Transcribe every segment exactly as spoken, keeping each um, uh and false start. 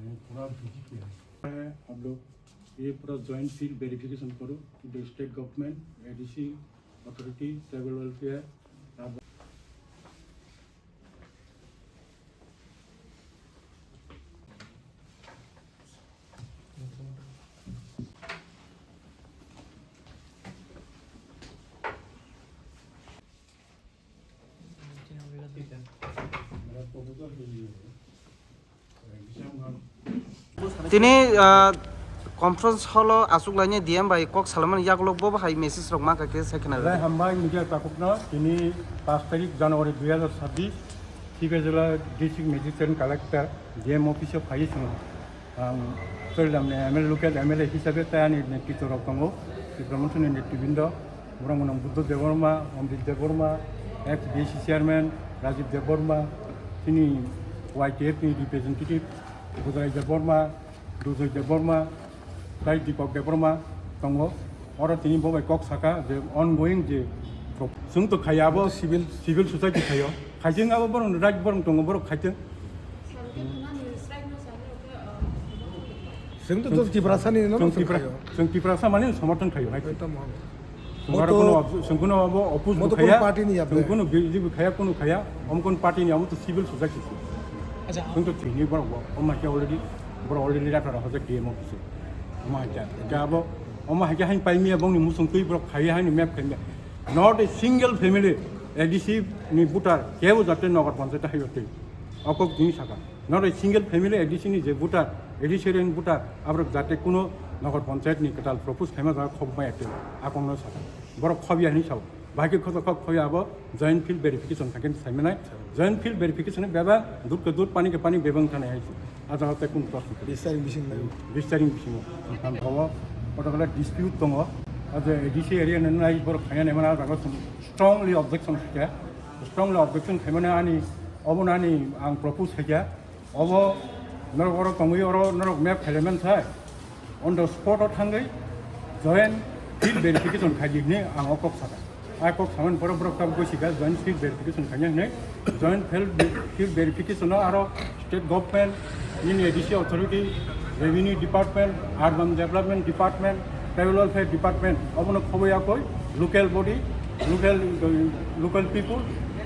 पूरा विजिट किया है। हम लोग ये पूरा जॉइंट फील्ड वेरिफिकेशन करो, state government, ADC authority, tribal welfare. Tini, ah, conference hall o achuk laini D M bai kok salamani yagulo bo bahai message rok ma kha khe sai khna. Belai hambai media takhukno tini pash tarik January dui hazar sabbish, Sibejala district magistrate collector D M office o phaiwi chwng ang Chorilamni M L A, local M L A hisabe tei ani netritwo rok tongo, Tipra Mothani netribindo. Borok mwnang Buddha Debbarma, Amrit Debbarma, ex B C chairman Rajiv Debbarma, chini Y T F ni representative Budai Debbarma, Dujoy Debbarma, tei Deepak Debbarma tongo. Oro tini bo bai kok saka je ongoing je pro-, chwng to khaiya abo civil, civil society khaio. Khaijeng abo borok right borok tongo, borok khaijeng. Chwng to, to Tiprasa ni no chwng Tipra-, chwng Tiprasa mani somorthon khaio hai. Ekdom. Chwng oro kono ob-, chwng kono abo oppose bo khaya, party ni chwng kono B J P khaya, kono khaya, om kono party ni abo to civil society. Acha. Chwng to tini borok bo, om hai khe already, borok already letter rok hojak D M office. Om hai khe, khe abo, om hai khe hain pai miya bongni musung twi borok khaya hain map khaimya. Not a single family A D C ni voter kebo jate Nagar Panchayat hai twi. Okok jini saka. Not a single family A D C ni je voter, A D C ni voter, aborok jate kuno Nagar Panchayat ni kwtal propose khaima jaga khobok maya tei akongno saka. Borok khobya hinwi sao. Bahai khe khoto khok khobya abo joint field verification thangkhe saimanai. Joint field verification ni bebak dud khe dud, pani khe pani bebak thani hai se. A jaga tei kun proshno kwrwi. Bish tarik bisingo. Bish tarik bisingo. Ang khawo, koto koto dispute tongo. A je A D C area ni nai borok khaina naimani a jaga strongly objection khe. Strongly objection khaimani ani, obono ani ang propose khaikha. Obo norok oro tongwi oro norok map khailaiman sai. On the spot o thangwi joint field verification khaidi hinwi ang o kok saka. A kok samani borok borok tabuk gosika joint field verification khaina hinwi. Joint field, field verification o aro state government, nini A D C authority, revenue department, urban development department, tribal welfare department, obono khoboi yakoi local body, local, local people,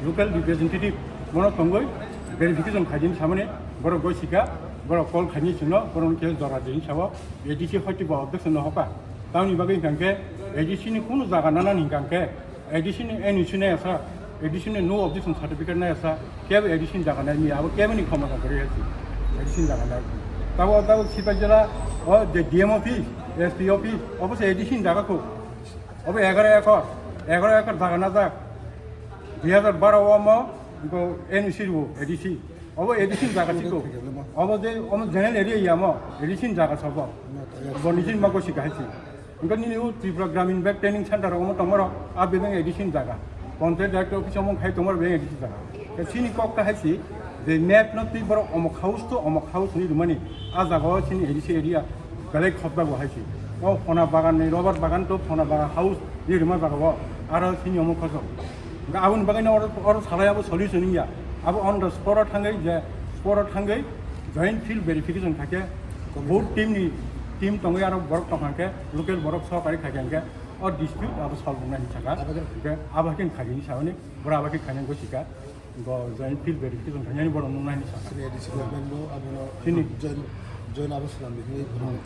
local representative, bono tongoi verification khaijini samani borok gosika, borok call khaini sino, borok khe jora jini sao, A D C hoti bo objection no hoka. Tamoni bagwi hingkhe A D C ni kunu jaga nanani hingkhe, A D C ni N O C nai asa, A D C ni no objection certificate nai asa, kebo A D C ni jaga nai mi abo kebo ni khomota kwrwi asa, A D C ni jaga nai. Tabo, tabo Sipaijala, o je D M office, S P office, obo se A D C ni jaga kho. Obo egaro ekor, egaro ekor jaga najak. Dui hazar baro o omo, bo N O C rwo A D C. Obo A D C ni jaga siko. Obo je, omo general area ya mo, A D C ni jaga sobo. Bo nijin mago sika haisi. Engkha nini o Tripura Gramin Bank Training Center omo tongmaro, a bebeng A D C ni jaga. Panchayat Director Office omo khai tongmaro bebeng A D C ni jaga. Te chini kok ka haisi, je map no twi borok omok house to omok house ni rumani, a jaga o chini A D C area belai khopjago haisi. O phona bagan ni rubber bagan to phona bagan house ni ruma jaga o, aro chini omo khosok. Engkha aboni bagwi no oro, oro salai abo solution wngya. Abo on the spot o thangwi je, spot o thangwi joint field verification khaikhe, both team ni, team tongwi aro borok tongkha khe, local borok sohkari khaikhe hwnkhe, o dispute abo solve wngnai hinwi sakha. Abo khe abo khe khaidi hinwi sakha ni, borok abo khe khaina wngwi sika. Bo joint field verification khainani borok nuknai hinwi sakha. Sini A D C government bo abono sini join, join abo swnam di hinwi. Hmm.